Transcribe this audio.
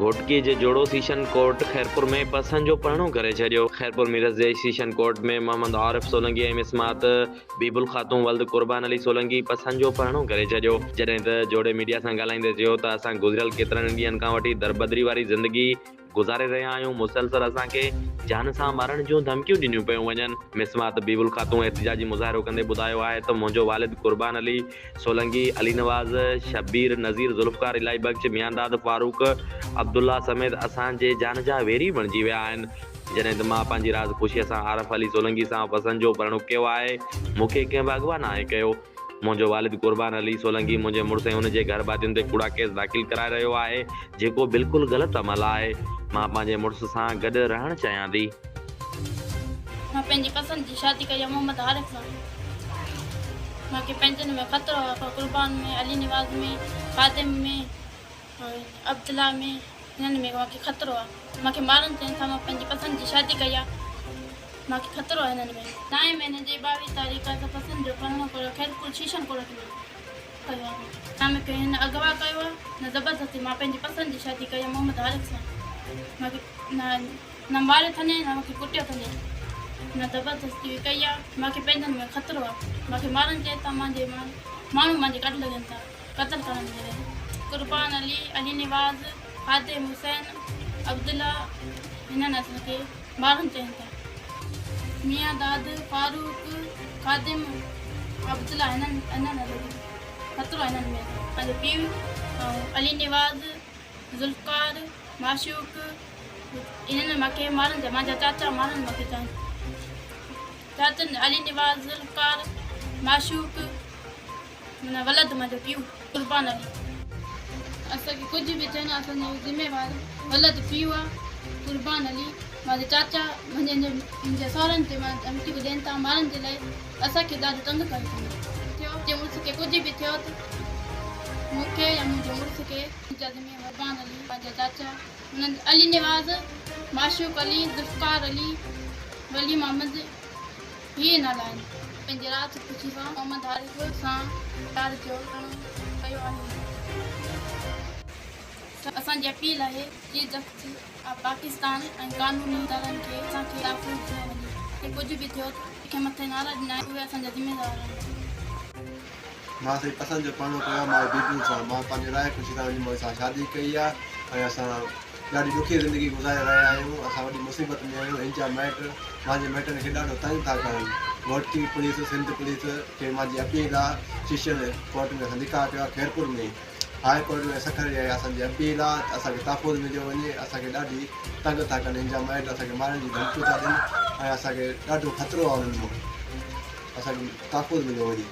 گهوٽڪي جي جوڙو session court Khairpur ۾ پسند جو پرڻو ڪري ڇڏيو. خيرپور ميرس جي سيشن ڪورٽ ۾ محمد عارف سولنگي ۽ مسمات بيبل خاتون ولد قربان علي سولنگي پسند جو پرڻو ڪري ڇڏيو. جڏهن ته جوڙي ميڊيا سان ڳالهائيندي چيو ته اسان گذريل ڪيترن ئي ڏينهن کان وٺي دربدري واري زندگي گذاري رهيا آهيون، مسلسل اسان کي جان سان مارڻ جون ڌمڪيون ڏنيون پيون وڃن. مسمات بيبل خاتون احتجاجي مظاهرو ڪندي ٻڌايو آهي ته منهنجو والد قربان علي سولنگي، علي نواز، شبير، نذير، ذوالفقار، الاهي بخش، ميانداد، فاروق، عبدالله سميت اسان جي جان جا ويري بڻجي ويا آهن. جڏهن ته مان پنهنجي راز خوشيء سان عارف علي سولنگي سان پسند جو پرڻو ڪيو آهي، مون کي ڪنهن به اغوا ناهي ڪيو. منهنجو والد قربان علي سولنگي منهنجي مڙس ۽ ان جي گهرڀاتين تي ڪوڙا ڪيس داخل ڪرائي رهيو آهي، جيڪو بلڪل غلط عمل آهي. مان پنهنجي مڙس سان گڏ رهڻ چاهيان ٿي. مان پنهنجي پسند جي شادي ڪئي آهي محمد عارف سان. مان کي پنهنجن ۾ خطرو آهي پر قربان ۾، علي نواز ۾، خادم ۾ ۽ عبدالله ۾ هنن ۾ مان کي خطرو آهي. مان کي مارڻ چاهين ٿا. مان پنهنجي پسند جي شادي ڪئي آهي. مان کي خطرو آهي هنن ۾. نائين مهيني جي 22 تاريخ اسان پسند جو پرڻو ڪيو خيرپور شيشن ڪورٽ ۾ ڪيو آهي. نه مون کي هن اغوا ڪيو آهي نه زبردستي. مان پنهنجي پسند جي شادي ڪئي آهي محمد عارف سان. مان کي نه. نه ماريو اٿني نه مونکي ڪٽيو اٿني نه زبردستي به ڪئي آ مانکي پنهنجن ۾ خطرو آ مانکي مارڻ چاهين ٿا مانجي ماڻهو مانجي ڪڍ لڳن ٿا قتل ڪرڻ جي لاء. قربان علي، علي نواز، خادم حسين، عبدالله هنن اسان کي مارڻ چاهين ٿا. ميان داد، فاروق، خادم، عبدالله هنن هنن اسان کي خطرو آ هنن ۾ مانجو پيء علي نواز، ذوالفقار، معشوق. انهن مان ڪي مارن جا مانجا چاچا مارن مان ڪي چاهين چاچن علي نواز ذوالفقار معشوق معنيٰ ولد مانجو پيء قربان علي. اسان کي ڪجهه به ٿئي نه اسان جو ذميوار ولد پيء آ قربان علي مانجا چاچا منهنجي سهرن تي ڌمڪيون ڏين ٿا مارن جي لاء اسان کي ڏاڍو تنگ ڪيو اٿن ٿيو جي مڙس کي ڪجهه به ٿيو ته مون کي يا منهنجي مڙس کي ذميوار قربان علي مانجا چاچا انهن علي نواز، معشوق علي، ذوالفقار علي، ولي محمد هي نالا آهن. پنهنجي رات خوشي سان محمد عارف سان پيار جو پرڻو ڪيو آهي. اسان جي اپيل آهي چيف جسٽس آف پاڪستان ۽ قانوني ادارن کي اسان کي تحفظ ڏنو وڃي. جي ڪجهه به ٿيو ته جيڪي مٿي نالا ڏنا آهن اهي اسان جا ذميوار آهن. مان سائين پسند جو پرڻو ڪيو آهي مائي بيبل سان. مان پنهنجي راء خوشي سان وڃي مائي سان شادي ڪئي آهي ۽ اسان ڏاڍي ڏکي زندگي گذاري رهيا آهيون. اسان وڏي مصيبت ۾ آهيون. هن جا مائٽ مانجي مائٽن کي ڏاڍو تنگ ٿا ڪرن. گهوٽڪي پوليس سنڌ پوليس کي مانجي اپيل آهي سيشن ڪورٽ ۾ اسان نڪاح ڪيو آهي خيرپور ۾ هاء ڪورٽ ۾ سکر جي اسان جي اپيل آهي ته اسان کي تحفظ مليو وڃي. اسان کي ڏاڍي تنگ ٿا ڪن. هن جا مائٽ اسان کي مارڻ جي ڌمڪيون ٿا ڏين ۽ اسان کي ڏاڍو خطرو آهي انهن مان اسان کي تحفظ مليو وڃي.